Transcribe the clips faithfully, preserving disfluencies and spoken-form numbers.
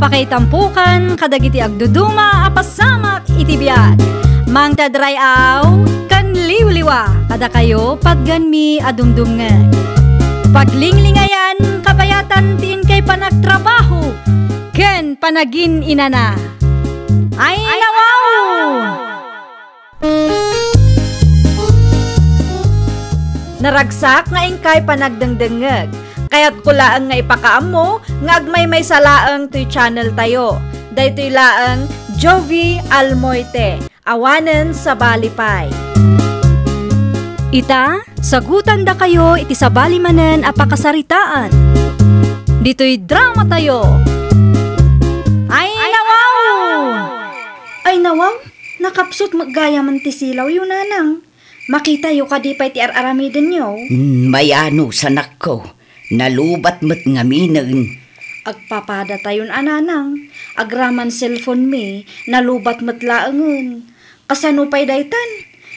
Pakaitampokan kadagiti agduduma a pasamak iti biag. Mangted ray-aw ken liwliwa kadakayo patgenmi a dumdumngeg. Paglinglingayan kabayatan ti inkay panagtrabaho ken panagin-inana. Ay, nawaw! Naragsak nga inkay panagdengdengngeg. Kayatko laeng nga ipakaammo nga agmaymaysa laeng toy channel tayo. Daytoy laeng Jovie Almoite, awanen sabali pay. Ita, sagutandakayo iti sabali manen a pakasaritaan. Ditoy drama tayo. Ay, nawaw! Ay, nawaw? Nakapsut met gayam ti silawyo, nanang. Makitayo kadi pay ti ar-aramidenyo? Hmm, mayanos, anakko. Nalubat met ngaminen. Agpapadatayon a, nanang. Agraman cellphone mi, nalubat met laengen. Kasano pay daytan?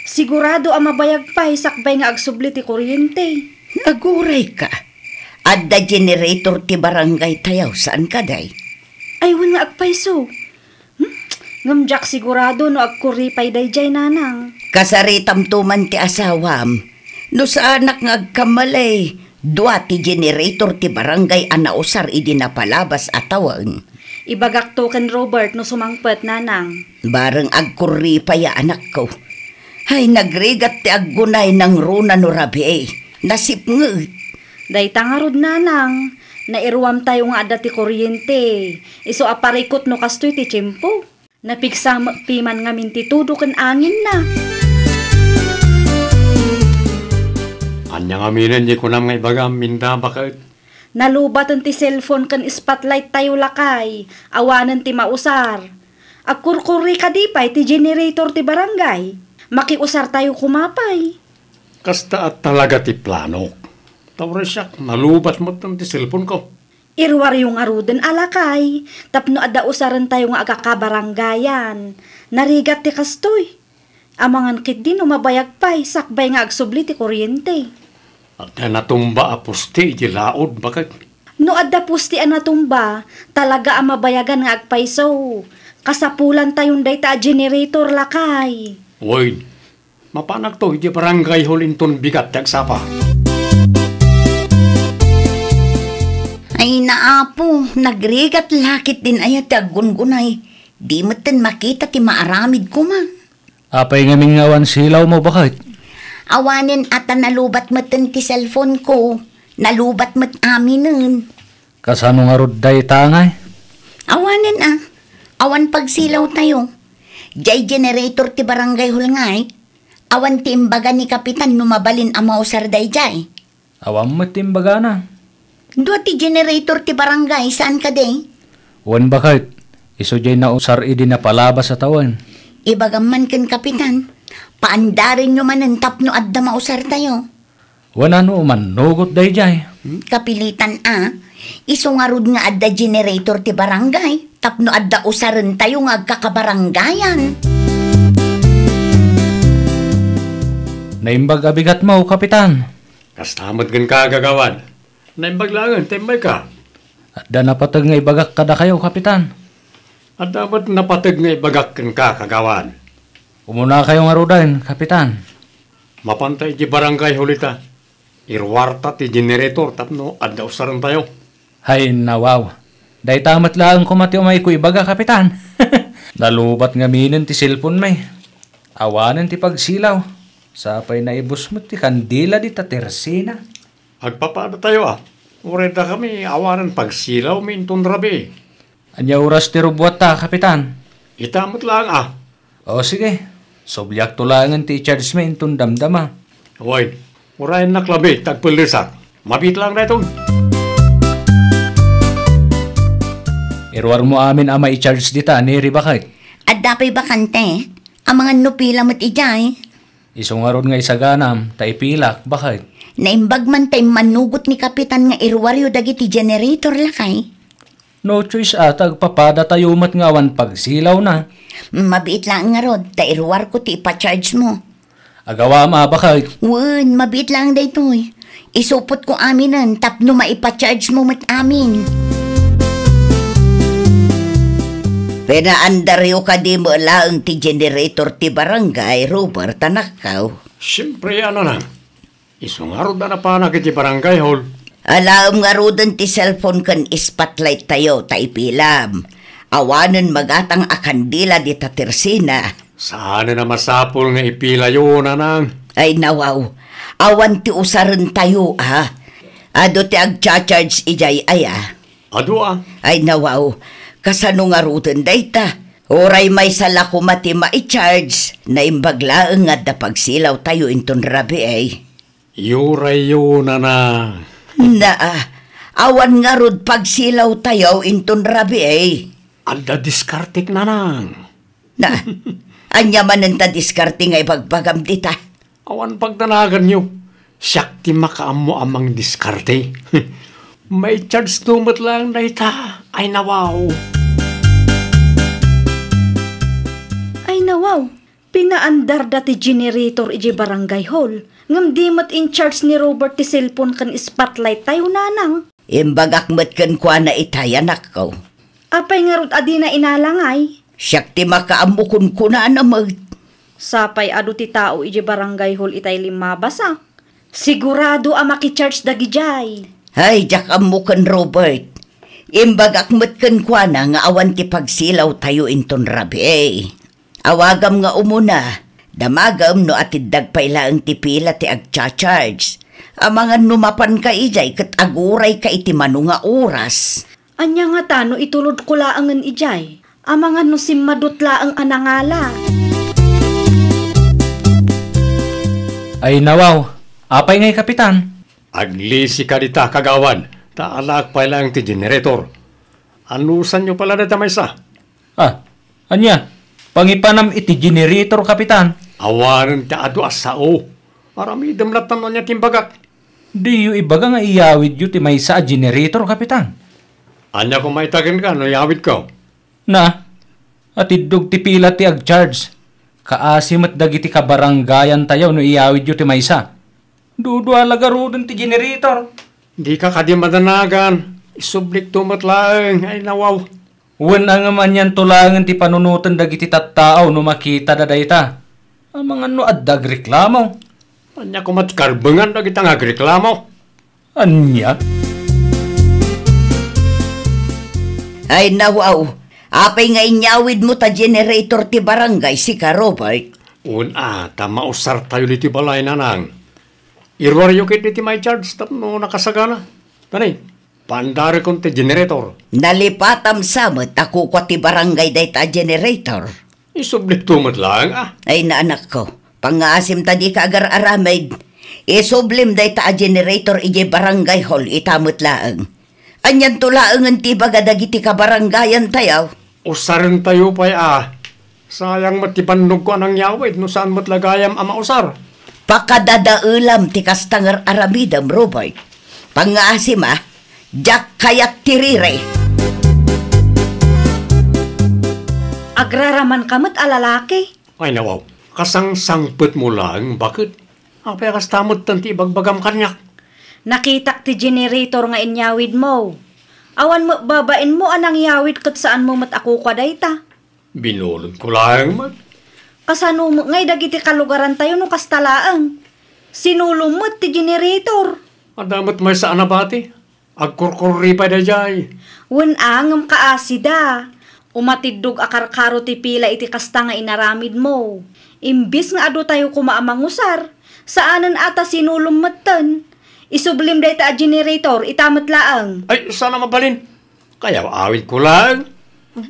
Sigurado a mabayag pay sakbay nga agsubli ti kuryente. Agurayka. Adda generator ti barangay tayo, saan kadi? Ay, wen nga agpayso. Hmm? Ngem diak sigurado no agkurri pay daydiay, nanang. Kasaritamto man ti asawam. No saanak nga agkamali, dua ti generator ti barangay a nausar idi napalabas a tawen. Ibagakto ken Robert no sumangpet, nanang. Bareng agkurri pay a, anakko. Hay, nagrigat ti aggunay nangruna no rabii. Nasipnget. Dayta ngarud, nanang, nairuamtayo nga adda ti kuryente. Isu a parikut no kastoy ti tiempo. Napigsa met piman ngamin ti tudo ken anginna. Ania ngaminen ti kunam nga ibagam, Minda, baket? Nalubaten ti cellphone ken spotlight tayo, lakay. Awanen ti mausar. Agkurkurri kadi pay ti generator ti barangay. Makiusar tayo koma pay. Kasta a talaga ti planok. Ta uray siak, nalubat met ti cellphone ko. Iruaryo ngaruden a, lakay, tapno adda usarentayo nga agkakabarangayan. Narigat ti kastoy. Amangan ketdi no mabayag pay sakbay nga agsubli ti kuryente. Adda natumba a poste iti laod, baket? No adda poste a natumba, talaga a mabayagan nga agpayso. Kasapulantayon dayta a generator, lakay. Wen, mapanakto iti barangay hall inton bigat ti agsapa. Ay, naapo, nagrigat la ketdin aya ti aggungunay. Di metten makita ti maaramid koma. Apay ngamin nga awan silawmo, baket? Awanen a ta nalubat metten ti cellphone ko. Nalubat met aminen. Kasano ngarud dayta, ngay? Awanen a. Awan pagsilawtayo. Jay generator ti barangay hall, ngay. Awan ti imbaga ni Kapitan no mabalin a mausar dayjay. Awan met ti imbagana. Dua ti generator ti barangay, saan kadi? Wen, baket, isu jay nausar idi napalabas a tawen. Ibagam man ken Kapitan, paandarenyo manen tapno adda mausartayo. Wen, no mannugot dayjay. Hmm, kapilitan a. Isu ngarud nga adda generator ti barangay tapno adda usarentayo nga agkakabarangayan. Naimbag a bigatmo, Kapitan. Kasta met kenka, Kagawad. Naimbag laengen ta immayka. Adda napateg nga ibagak kadakayo, Kapitan. Adda met napateg nga ibagak kenka, Kagawad. Umunakayo ngaruden, Kapitan. Mapanta iti barangay hall ita. Iruarta ti generator tapno adda usarentayo. Hay, nawaw. Dayta met laeng koma ti umayko ibaga, Kapitan. Nalubat ngaminen ti cellphone mi. Awanen ti pagsilaw. Sapay naibus met ti kandila dita tersina. Agpapadatayo a. Uray dakami awanen pagsilawmi inton rabii. Ania oras ti rubuatta, Kapitan? Ita met laeng a. O, sige. Subliakto laengen ti i-charge mi inton damdama. Wen, urayennak labi ta agpellesak. Mabiit laeng daytoy. Iruarmo amin a mai-charge dita, Neri, baket. Adda pay bakante. Amangan no pila met idiay. Isu ngarud nga isaganam, ta ipilak, baket. Naimbag man ta immanugot ni Kapitan nga iruaryo dagiti generator, lakay. No choice a, ta agpapadatayo met nga awan pagsilawna. Mabiit laeng ngarud, ta iruarko ti ipa-charge mo. Agawam a, baket. Wen, mabiit laeng daytoy. Isupotko aminen tapno maipa-charge mo met amin. Pinaandaryo kadi met laeng ti generator ti barangay, Robert, anakko? Siempre, a nanang. Isu ngarud a napanak iti barangay hall. Alaem ngaruden ti cellphone ken spotlight tayo ta ipilam. Awanen magatang a kandila dita tersina. Saanen a masapul nga ipilayo, nanang. Ay, nawaw. Awan ti usaren tayo, a. Adu ti agcha-charge idiay aya. Adu, a. Ay, nawaw. Kasano ngaruden dayta? Uray maysa la koma ti mai-charge, naimbag laeng nga adda pagsilaw tayo inton rabii. Uray yo, nana. Naa, awan ngarud pagsilaw tayo inton rabii. Adda diskartek, nanang. Na, ania manen ta diskarte nga ibagbagam dita? Awan pagdanaganyo. Siak ti makaammo a mangdiskarte. Mai-charge to met laeng dayta. Ay, nawaw. Ay, nawaw. Pinaandarda ti generator idiay barangay hall. Ngem di met in-charge ni Robert ti cellphone ken spotlight tayo, nanang. Imbagak met kenkuana itay, anakko. Apay ngarud a dina inalangay? Siak ti makaammo kunkunana met. Sapay adu ti tao idiay barangay hall itay limmabasa. Sigurado a maki-charge dagidiay. Ay, diak ammo ken Robert. Imbagak met kenkuana nga awan ti pagsilaw tayo inton rabii. Awagam nga umuna, damagem no atiddag pay laeng ti pila ti agcha-charge. Amangan no mapanka idiay ket agurayka iti mano nga oras. Ania ngata no itulodko laengen idiay? Amangan no simmadut laeng a nangala. Ay, nawaw, apay ngay, Kapitan? Aglisika dita, kagawad, ta alaak pay laeng ti generator. Anusanyo pay la dayta maysa? Ah, ania? Pangipanam iti generator, Kapitan? Awanen ti adu a sao. Aramidem latta no ania ti imbagak. Diyo ibaga nga iyawidyo ti maysa a generator, Kapitan? Ania koma ita kenka no iyawidko? Na, atiddog ti pila ti agcharge. Kaasi met dagiti kabarangayantayo no iyawidyo ti maysa. Dudua la garuden ti generator. Dika kadi madanagan. Isublikto met laeng. Ay, nawaw. Wen a ngem anianto laengen ti panunoten dagiti tattao no makitada dayta? Amangan no adda agreklamo. Ania koma ti karbengan dagita nga agreklamo? Ania? Ay, nawaw. Apay nga inyawidmo ta generator ti barangay, sika, Robert? Wen a, ta mausartayo ditoy balay, nanang. Iruaryo ketdi ti mai-charge tapno nakasagana. Tani, paandarekon ti generator. Nalipatam sa met a kukua ti barangay dayta a generator. Isublikto met laeng, a. Ay, naanakko, pangngaasim ta dika agar-aramid. Isublim dayta a generator idiay barangay hall ita met laeng. Anianto laengen ti ibaga dagiti kabarangayantayo? Usarentayo pay a. Sayang met ti bannogko a nangyawid no saan met la gayam a mausar. Pakadadaelam ti kasta nga ar-aramidem, Robert. Pangngaasim a, diak kayat ti riri. Agraramanka met a lalaki. Ay, nawaw, kasangsangpetmo laeng, baket? Apay a kasta metten ti ibagbagam kaniak? Nakitak ti generator nga inyawidmo. Awan met babainmo a nangyawid ket saanmo met a kukua dayta. Binulodko laeng met. Kasano met ngay dagiti kalugarantayo no kasta laeng? Sinulom met ti generator. Adda met maysa a nabati. Agkurkurri pay daydiay. Wen a, ngem kaasida. Umatiddog a karkaro ti pila iti kasta nga inaramidmo. Imbis nga adutayo koma a mangusar, saanen a ta sinulom metten. Isublim dayta a generator ita met laeng. Ay, saan a mabalin. Kayaw-awidko laeng.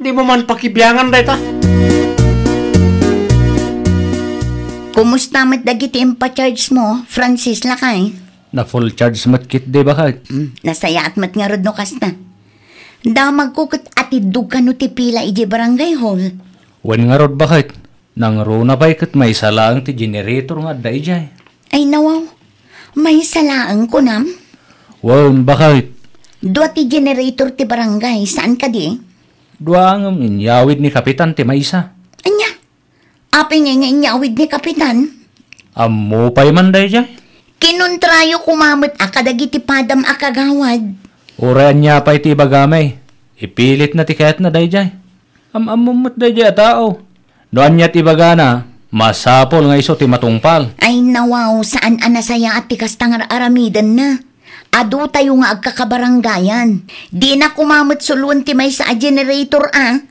Dimo man pakibiangan dayta. Kumusta met dagiti impa-charge mo, Francis, lakay? Na-full charge met ketdi, baket. Mm, nasayaat met ngarud no kasta. Damagko ket atiddog kano ti pila idiay barangay hall. Wen ngarud, baket. Nangruna pay ket maysa laeng ti generator nga adda idiay. Ay, nawaw. Maysa laeng, kunam? Wen, baket. Dua ti generator ti barangay, saan kadi? Dua ngem inyawid ni Kapitan ti maysa. Ania? Apay ngay nga inyawid ni Kapitan? Ammo pay man daydiay. Kinuntrayo koma met a kadagiti padam a kagawad. Uray ania pay ti ibagami, ipilitna ti kayatna daydiay. Am-ammom met daydiay a tao. No ania ti ibagana, masapul nga isu ti matungpal. Ay, nawaw, saan a nasayaat ti kasta nga ar-aramidenna. Adu tayo nga agkakabarangayan. Dina koma met suloen ti maysa a generator a.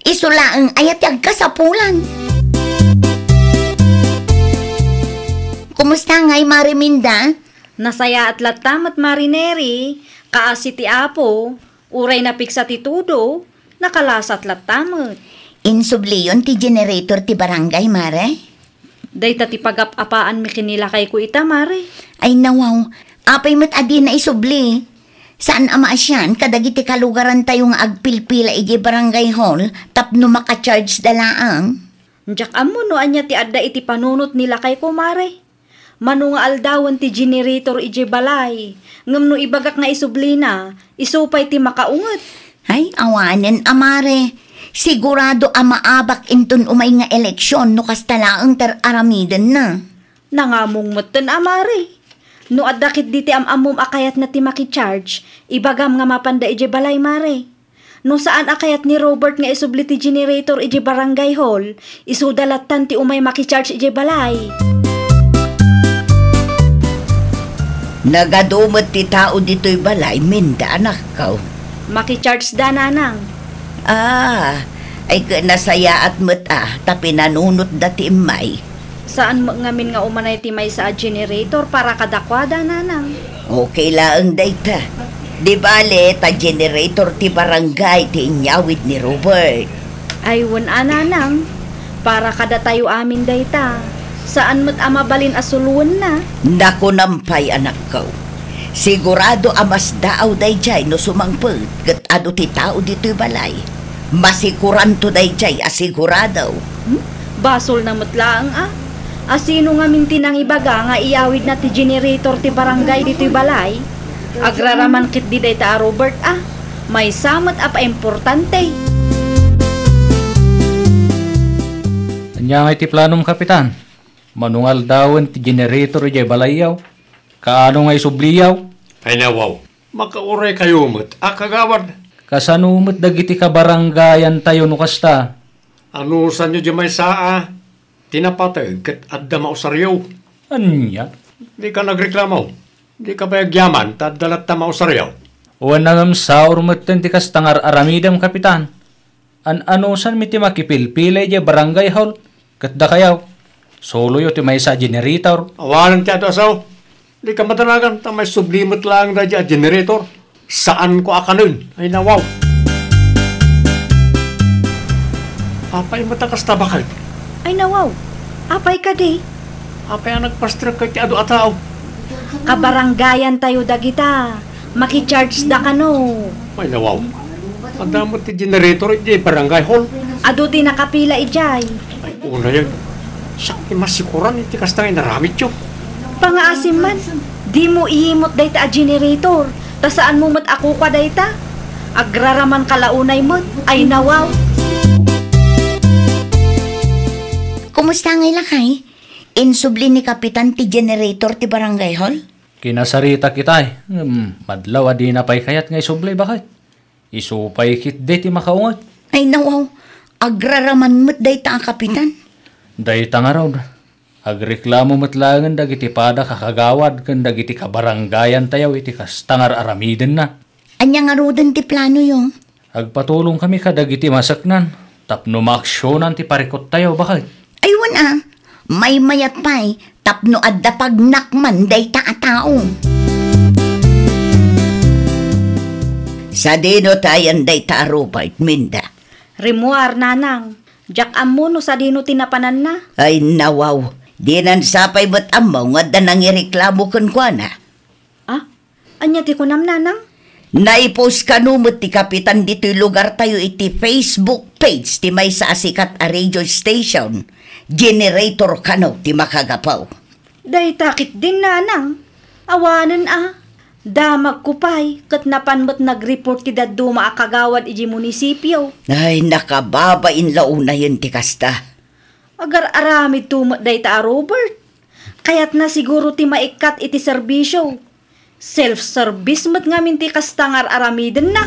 Isu laeng aya ti agkasapulan. Kumusta ngay, Mare Minda? Nasayaat latta met, Mare Neri, kaasi ti Apo, uray napigsa ti tudo, nakalasat latta met. Insubliyon ti generator ti barangay, Mare? Dayta ti pagap-apaanmi ken ni lakayko ita, Mare. Ay, nawaw. Apay met a dina isubli? Saan a maasian kadagiti kalugarantayo nga agpilpila idiay barangay hall tapno maka-charge da laeng? Diak ammo no ania ti adda iti panunot ni lakayko, Mare. Mano nga aldawen ti generator idiay balay, ngem no ibagak nga isublina, isu pay ti makaunget. Ay, awanen a, Mare. Sigurado a maabak inton umay nga eleksyon no kasta laeng ti ar-aramidenna. Nangamong metten a, Mare. No adda ketdi ti am-ammom a kayatna ti makicharge, ibagam nga mapanda idiay balay, Mare. No saan a kayat ni Robert nga isubli ti generator idiay barangay hall, isuda lattan ti umay makicharge idiay balay. Nagadu met ti tao ditoy balay, Minda, anakko. Makicharge da, nanang. Ah, ay, nasayaat met a, ta pinanunotda ti immay. Saan met ngamin nga umanay ti maysa a generator para kadakuada, nanang? Okay laeng dayta. Di bale, ta generator ti barangay ti inyawid ni Robert. Ay, wen a, nanang. Para kadatayo amin dayta. Saan met a mabalin a suloenna. Nakunam pay, anakko. Sigurado a masdaaw daydiay no sumangpet ket adu ti tao ditoy balay. Masikuranto daydiay a sigurado. Hmm? Basolna met laeng a. A sino ngamin ti nangibaga nga iyawidna ti generator ti barangay ditoy balay? Agraraman ketdi dayta a Robert a. Maysa met a paimportante. Ania ngay ti planom, Kapitan? Mano nga aldawen ti generator idiay balayyo? Kaano nga isubliyo? Ay, nawaw. Makauray kayo met a kagawad. Kasano met dagiti kabarangayantayo no kasta? Anusanyo di maysa a ti napateg ket adda mausaryo? Ania? Dika nagreklamo. Dika pay agyaman ta adda latta mausaryo. Wen, ngem saor metten ti kasta nga ar-aramidem, Kapitan. An-anusanmi ti makipilpila idiay barangay hall ket dakayo, suloyo ti maysa a generator. Awanen ti adu a sao. Dika madanagan ta maisubli met laeng daydiay a generator. Saanko a kanen. Ay, nawaw. Apay met a kasta, baket? Ay, nawaw. Apay kadi? Apay a nagpastrek kay ti adu a tao? Kabarangayantayo dagita. Makicharge da kano. Ay, nawaw. Adda met ti generator iti barangay hall. Adu ti nakapila idiay. Ay, unayen. Siak ti masikuran iti kasta nga inaramidyo. Pangaasim man, dimo iimot dayta a generator, ta saanmo met a kukua dayta. Agraraman ka la unay met. Ay, nawaw. Kumusta ngay, lakay? Insubli ni Kapitan ti generator ti barangay hall? Kinasaritak itay. Hmm, madlaw a dina pay kayat nga isubli, baket? Isu pay ketdi ti makaunget. Ay, nawaw. Agraraman met dayta a Kapitan. Dayta ngarud. Agreklamo met laengen dagiti padak a kagawad ken dagiti kabarangayantayo iti kasta nga ar-aramidenna. Ania ngaruden ti planoyo? Agpatulongkami kadagiti maseknan tapno maaksionan ti parikuttayo, baket. Ay, wen a, maymayat pay tapno adda pagnakman dayta a tao. Sadino ti ayan dayta a Robert, Minda? Rimmuar, nanang. Diak ammo no sadino ti napananna. Ay, nawaw. Dinan sa pay met ammo nga adda nangireklamo kenkuana. Ah? Ania ti kunam, nanang? Naipost kano met ti Kapitan ditoy lugartayo iti Facebook page ti maysa a sikat a radio station. Generator kano ti makagapu. Dayta ketdin, nanang. Awanen a. Damagko pay ket napan met nagreport ti dadduma a kagawad idiay munisipio. Ay, nakababain la unayen ti kasta. Agar-aramidto met dayta a Robert. Kayatna siguro ti maikkat iti serbisio. Self-service met ngamin ti kasta nga ar-aramidenna.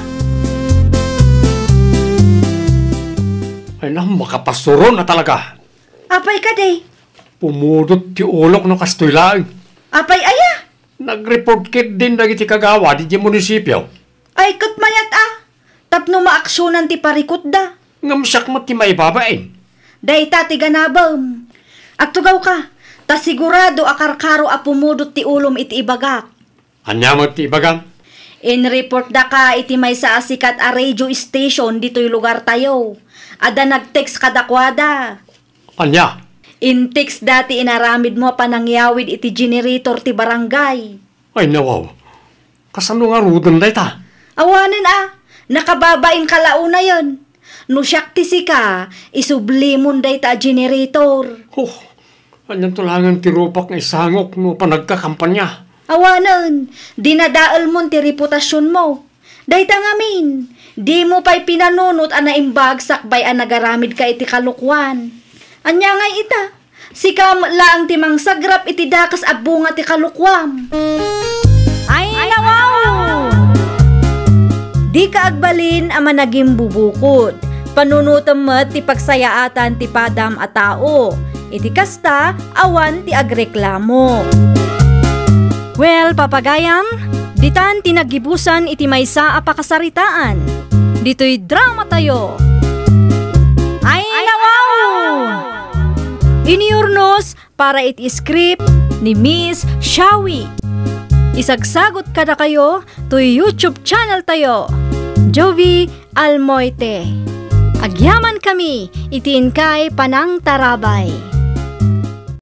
Ay na, makapasuron na talaga. Apay kadi? Pumudot ti ulok no kastoy laeng. Apay aya? Nag-report ketdin dagiti kagawad idiay munisipio. Ay, ket mayat a. Tapno maaksionan ti parikutda. Ngem siak met ti maibabain. Dayta ti ganabem. Agtugawka, ta sigurado a karkaro a pumudot ti ulom iti ibagak. Ania met ti ibagam? Inreportdaka iti maysa a sikat a radio station ditoy lugartayo. Adda nag-text kadakuada. Ania? In-textda ti inaramidmo a panangyawid iti generator ti barangay. Ay, nawaw. Kasano ngaruden dayta? Awanen a, nakababain ka la unayen. No siak ti sika, isublimon dayta a generator. Huh, anianto laengen ti rupak nga isangok no panagkakampania? Awanen, dinadaelmon ti reputasionmo. Dayta ngamin, dimo pay pinanunot a naimbag sakbay a nagaramidka iti kalokuan. Ania ngay ita? Sika met laeng ti mangsagrap iti dakes a bunga ti kalokuam. Ay, nawaw! Dika agbalin a managimbubukod. Panunotem met ti pagsayaatan ti padam a tao. Iti kasta, awan ti agreklamo. Well, papagayam, ditan ti naggibusan iti maysa a pakasaritaan. Ditoy dramatayo. Ay, nawaw! Inurnos para iti script ni Miss Shawi. Isagsagot kadakayo toy YouTube channel tayo, Jovi Almoite. Agyaman kami iti inkay panangtarabay.